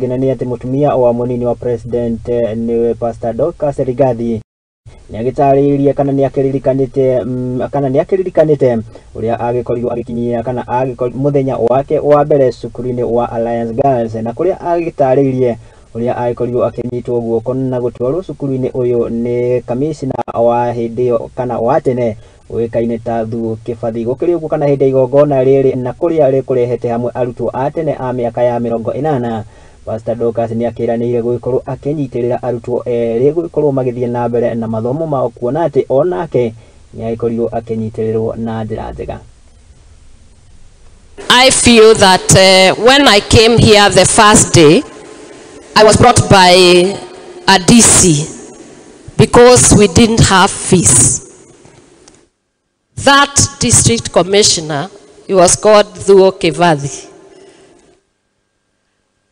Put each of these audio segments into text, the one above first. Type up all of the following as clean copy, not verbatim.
Nĩ atĩ mũtumia wa mũnini wa president, nĩwe Pastor Dorcas Rigathi, nĩ agĩtarĩirie kana nĩ akĩririkanĩte kana nĩ akĩririkanĩte ũrĩa agĩkorirwo agĩkinyia kana mũthenya wake wa mbere cukuru-inĩ wa Alliance Girls, na kũrĩa agĩtarĩirie ũrĩa agĩkorirwo akĩnyitwo guoko na gũtwarwo cukuru-inĩ ũyũ nĩ kamishna wa hĩndĩ ĩyo kana wa tene ũĩkaine ta Thuo Kĩbathi. Gũkĩrĩ ũguo, kana hĩndĩ ya igongona rĩrĩ na kũrĩa rĩkũrehete hamwe arutwo a tene a mĩaka ya 80, Pastor Dorcas nĩ akĩranĩire gũgĩkorwo akĩnyitĩrĩra arutwo erĩ gũgĩkorwo magĩthiĩ na mbere na mathomo mao, kuona atĩ onake nĩ agĩkorirwo akĩnyitĩrĩrwo na njĩra njega. I feel that when I came here the first day, I was brought by a DC because we didn't have fees. That district commissioner, he was called Thuo Kibathi.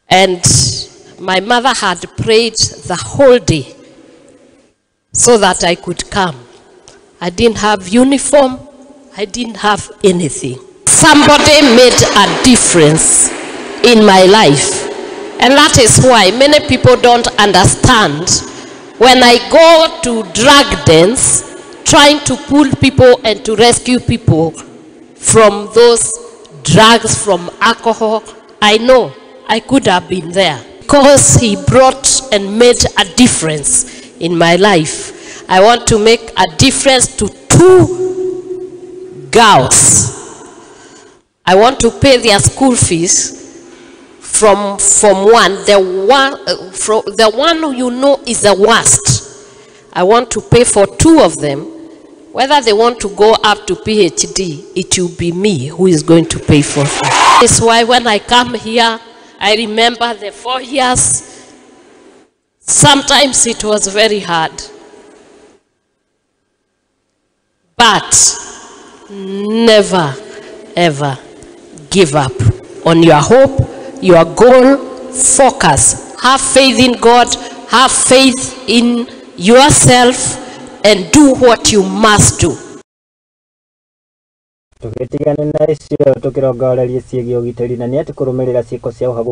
And my mother had prayed the whole day so that I could come. I didn't have uniform, I didn't have anything. Somebody made a difference in my life. And that is why many people don't understand when I go to drug dens, trying to pull people and to rescue people from those drugs, from alcohol. I know I could have been there. Because he brought and made a difference in my life. I want to make a difference to two girls. I want to pay their school fees from Form 1. The one you know is the worst. I want to pay for two of them. Whether they want to go up to PhD, it will be me who is going to pay for them. That's why when I come here, I remember the 4 years. Sometimes it was very hard. But never, ever give up on your hope, your goal, focus. Have faith in God, have faith in yourself, and do what you must do. Tũgĩtigana na icio, tũkĩrongoreria ciĩgiĩ ũgitĩri, na nĩ atĩ kũrũmĩrĩra ciĩko cia ũhagũku.